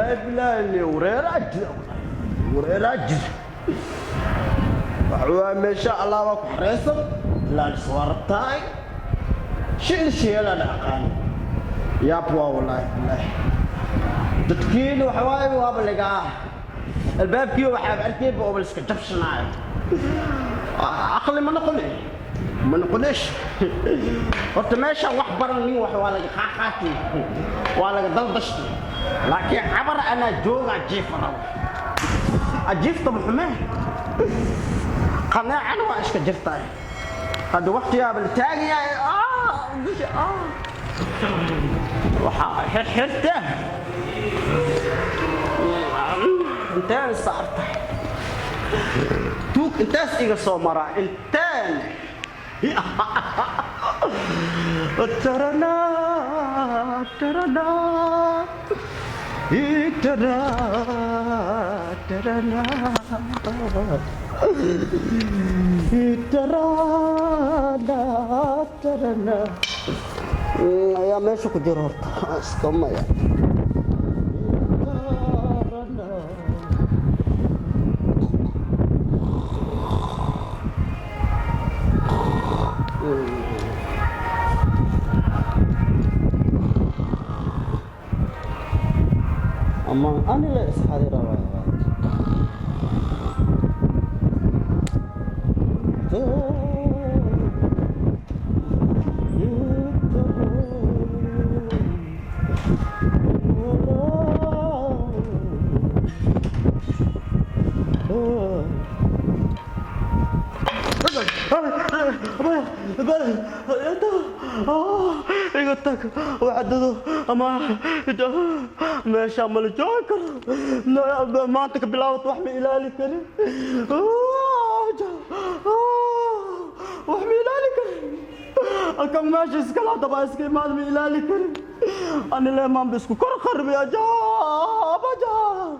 Wallaahi bilaahi, wareeraa jira, wareeraa jira. Waxaa meesha alaabaa ku xareysan, ilaalis waa rabtaay, shil sheelaan aqaan, yaab waa. Wallaahi bilaahi, dadkiina waxa waaye waaba lagaa albaabkii waxaaba arkayba ooba la iska jabshanaayo. Aqli ma noqone, ma noqonesh. Horta meeshaan wax baran nin wax waa laga qaaqaatay, waa laga daldashtay, laakiin cabar anaa joogaa, jiifa rabo, ajiifta muxume, qaneecana waa iska jirtaa. Hadda waktigaaba la taagayahay, waxaa xirxirta inteen saarta, tuug intaas iga soo maraa inteen. Tarana tarana tara tarana tarana tarana ayaa meesha ku jira. Horta iska maya. Tarana. Ama ani la isxadi rabaa. Iga tag, waxdado ama meesha ma la joogi karo. Maanta ka bilaawat wax ma ilaali karin, wax ma ilaali karin. Halkan meesha iskala haddaba iska imaad, ma ilaali karin. Ani leemaan ba isku kor qarbi. Ajaab, ajaab.